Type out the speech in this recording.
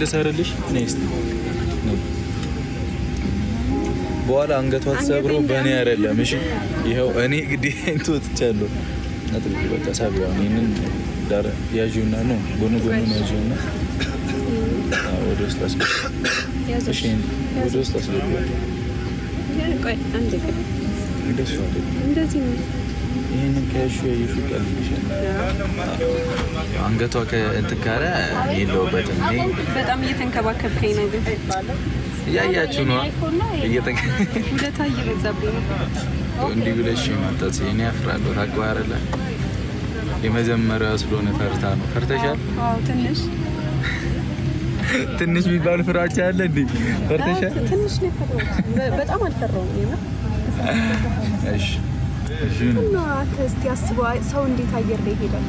ልሰርልሽ። ነይ እስኪ፣ ነይ። በኋላ አንገቷ ተሰብሮ በእኔ አይደለም። እሺ፣ ይኸው እኔ ግዴታዬን ተወጥቻለሁ። አጥብቂ፣ በቃ ሳቢ። አሁን ይሄንን ዳር ያዢውና ነው፣ ጎን ጎኑን ያዢውና ወደ ውስጥ አስገቢ። እሺ፣ ወደ ውስጥ አስገቢ። ቆይ አንዴ፣ ቆይ። እንደሱ አይደለም። እንደዚህ ነው። ይህንን ከያዝሽው ያየሽው ይቀልልሻል። አንገቷ ከእንትን ካለ የለውበትም። እኔ በጣም እየተንከባከብከኝ ነው ግን። እያያችሁ ነው። ውለታ እየበዛብኝ ነው። እንዲህ ብለሽ ማምጣት እኔ አፍራለሁ። ታውቀው አይደለ? የመጀመሪያዋ ስለሆነ ፈርታ ነው። ፈርተሻል? አዎ፣ ትንሽ። ትንሽ የሚባል ፍራቻ አለ እንዴ? ፈርተሻል? ትንሽ ነው የፈራሁት። በጣም አልፈራሁም የምር። እሺ። እና አንተ እስቲ አስበው፣ ሰው እንዴት አየር ላይ ይሄዳል?